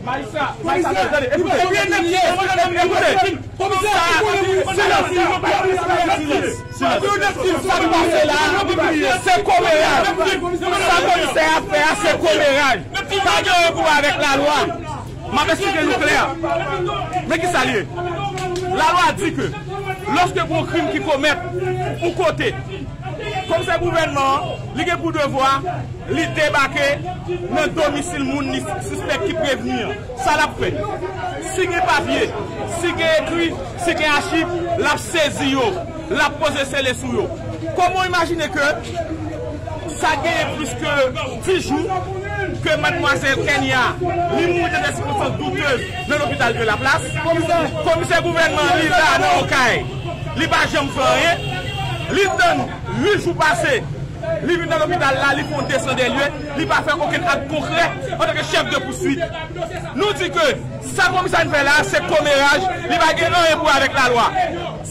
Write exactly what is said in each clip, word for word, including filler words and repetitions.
Majistra, majistra, tande, tande, ekoute, ekoute, ekoute. Sa, silans, silans, silans. Sa k pase la, se komeraz. Sa komisè a fè a, se komeraz. Pa gen anyen pou wè avèk lalwa. M ap esplike nou klè. Men ki sa l ye? Lalwa di ke lòske gon krim ki komèt yon kote, komisè gouvènman an, li gen pou devwa li debake nan domisil moun li sispèk ki prevni an. Sa l ap fè? Si gen papye, si gen ekri, si gen achiv, l ap sezi yo, l ap poze sele sou yo. Kòman w imajine ke sa genyen plis ke dis jou ke madmwazèl Kenya, li mouri nan de sikonstans doutez nan lopital de la plas? Komisè gouvènman an, li la nan Okay. Li pa janm fè anyen. Li tann uit jou pase. Li vin nan lopital la, li fè yon desandelye, li pa fè okenn ak konkrè antanke chèf de pouswit. Nou di ke sa komisè a fè la, se komeraz, li pa gen anyen pou wè avèk lalwa.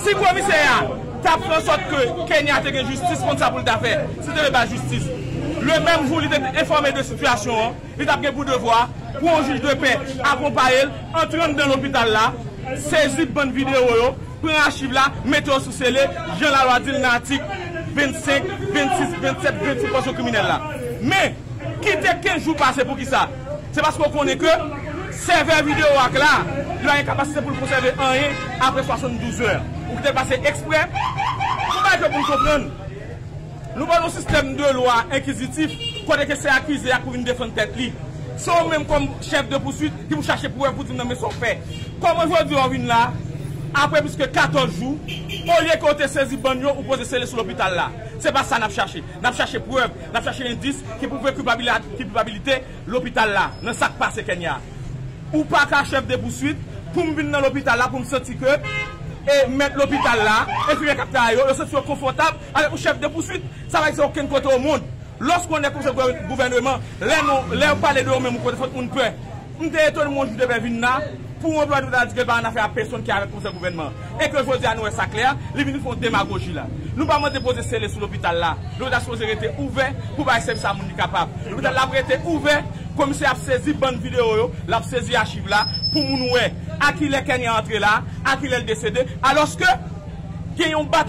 Si komisè a t ap fè ansòt ke Kenya te gen jistis, konn sa pou l ta fè, si te vle bay jistis. Le menm jou, li te enfòme de sitiyasyon an, li t ap gen pou devwa pou yon jij de pè akonpaye l, antre anndan lopital la, sezi bann videyo yo, pran achiv la, mete yo sou sele, jan lalwa di l nan atik vennsenk, vennsis, vennsèt, vennwit kòd kriminèl la. Men, kite kenz jou pase pou ki sa? Se paske w konnen ke sèvè videyo a k la, li pa gen kapasite pou l konsève anyen apre swasanndouz è. Ou kite l pase eksprè? Yon bagay ke pou n konprann. Nou pa nan yon sistèm de lwa enkizitif, kote ke se akize a k pou vin defann tèt li. Se ou menm kòm chèf de pouswit ki pou chache prèv pou di m nan men sa w fè. Kòman jodi a w vin la, apre plis ke katòz jou, olye ke w te sezi bann yo, ou poze sele sou lopital la? Se pa sa n ap chache. N ap chache prèv, n ap chache endis ki pwouve kilpabili-, kilpabilite lopital la nan sa k pase Kenya. Ou pa ka chèf de pouswit pou m vin nan lopital la pou m santi ke e mèt lopital la, enfimyè k ap travay yo, yo santi yo konfòtab avèk yon chèf de pouswit. Sa pa egziste okenn kote o mond. Lòske w nan konsèy gouvè-, gouvèneman, lè nou, lè yo pale de yo menm, ou kote fòk moun pè. M te etone m yon jou de pè vin la, pou yon anplwaye de ta di ke l pa nan afè a pèsonn ki avèk konsèy gouvènman. E ke jodi a nou wè sa klè, li vin fè yon demagoji la. Nou pa mande poze sele sou lopital la. Lopital sipoze rete ouvè pou bay sèvis a moun li kapab. Lopital la ap rete ouvè, komisè ap sezi bann videyo yo, l ap sezi achiv la, pou moun wè a kilè Kenya antre la, a kilè l desede, alòske gen yon batay